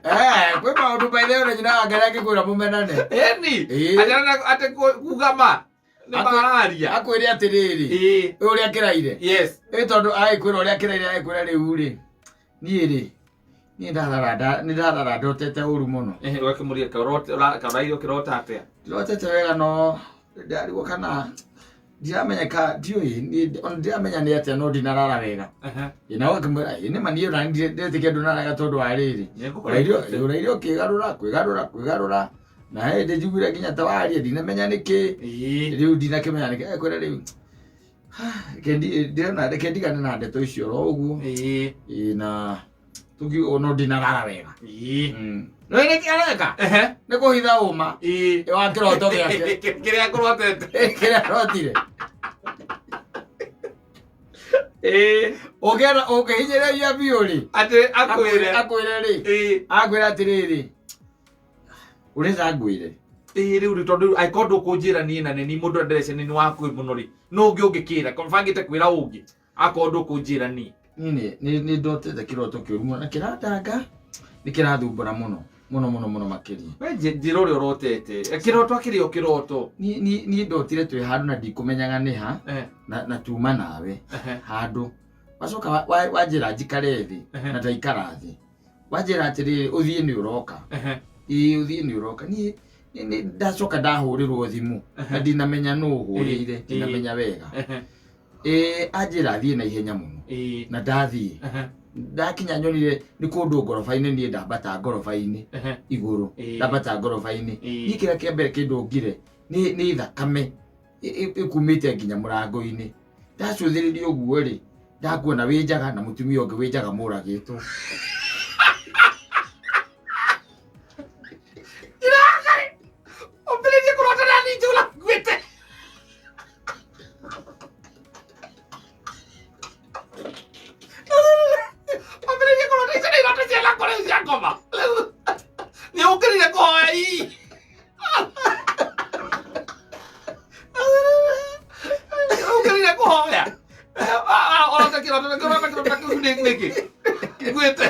Eh, kwĩ maũndũ maithe ona nyina wa Ngai angĩkwĩra mũmenane. Ĩni. Ĩĩ. Atĩ atĩ kuga ma. Nĩ mararia. Akwĩre atĩrĩrĩ, Ĩĩ. ũrĩa kĩraire. Yes. Ĩ tondũ agĩkwĩra ũrĩa kĩraire, agĩkwĩra rĩu rĩ, niĩ rĩ, niĩ ndarara nĩ ndarara ndotete ũru mũno. Ehe, ũgakĩmũria kaũraire ũkĩrota atĩa? Ndirotete wega no ndarigwo kana ndiramenya ka ndiũĩ niĩ ona ndiramenya nĩ atĩa no ndinarara wega. Ehe. Ĩ na ũgakĩmwĩra ĩ nĩma niĩ ona ndetĩkia ndũnarara wega tondũ wa rĩrĩ. Nĩngũkora Ũraire ũraire ũkĩgarũra kwĩgarũra kwĩgarũra na hĩndĩ njiguire nginya ta waria ndinamenya nĩkĩ. Ĩĩ. Rĩu ndinakĩmenya nĩkĩ. Ekwĩra rĩu reke ndĩrona reke ndigane na ndeto icio oro ũguo. Ĩĩ. Ĩ na tũngiuga no ndinarara wega. Ĩĩ. No nĩ areka Ehe. nĩ kũhitha ũma Ĩĩ. wa kĩroto gĩake. Kĩrĩa ngũrotete. Kĩrĩa arotire. Ĩĩ. Ũngĩona ũngĩhinyĩrĩria biũ rĩ, Atĩ akwĩre. akwĩre rĩ, Ĩĩ. akwĩre atĩrĩrĩ, ũrenda ngwĩre. Ĩĩ rĩu rĩ tondũ rĩu angĩkorwo ndũkũnjĩra niĩ na nĩ niĩ mũndũ ũrĩa ndĩreciria nĩ wakuĩ mũno rĩ, nũ ũngĩ ũngĩkĩra? Bangĩte kwĩra ũngĩ akorwo ndũkũnjĩra niĩ. Niĩ nĩ ndotete kĩroto kĩũru mũno na kĩrandanga, nĩ kĩrathumbũra mũno mũno mũno mũno makĩria. We njĩra ũrĩa ũrotete. Kĩroto akĩrĩ o kĩroto. Niĩ ndotire twĩ handũ na ndikũmenyaga nĩ ha, na tuma nawe handũ. Wacoka wanjĩra njikare thĩ na ndaikara thĩ. Wanjĩra atĩrĩrĩ, ũthiĩ nĩ ũroka. Ĩĩ ũthiĩ nĩ ũroka. Niĩ ndacoka ndahũrĩrwo thimũ na ndinamenya nũ ũhũrĩire, ndinamenya wega. Ĩĩ anjĩra thiĩ na ihenya mũno na ndathiĩ. Ndakinya nyonire nĩ kũndũ ngoroba-inĩ, niĩ ndambata ngoroba-inĩ igũrũ, ndambata ngoroba-inĩ. Niĩ kĩrĩa kĩa mbere kĩndũngire nĩ thakame ĩkumĩte nginya mũrango-inĩ. Ndacũthĩrĩria ũguo rĩ, ndakuona wĩ njaga na mũtumia ũngĩ wĩ njaga mũragĩtwo. Ũmbĩrĩrie kũrota na niĩ njũra nguĩte. Ũmbĩrĩrie kũrota icio nĩ iroto cia kũrĩ cia ngoma. Nĩ ũkĩrire kũhoya ii. Ũkĩrire kũhoya. Ũrota kĩroto kĩroto kĩroto kĩu nĩ nĩkĩ? Nguĩte.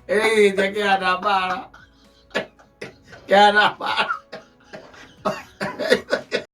Ĩgĩte kĩhana mbara. Kĩhana mbara.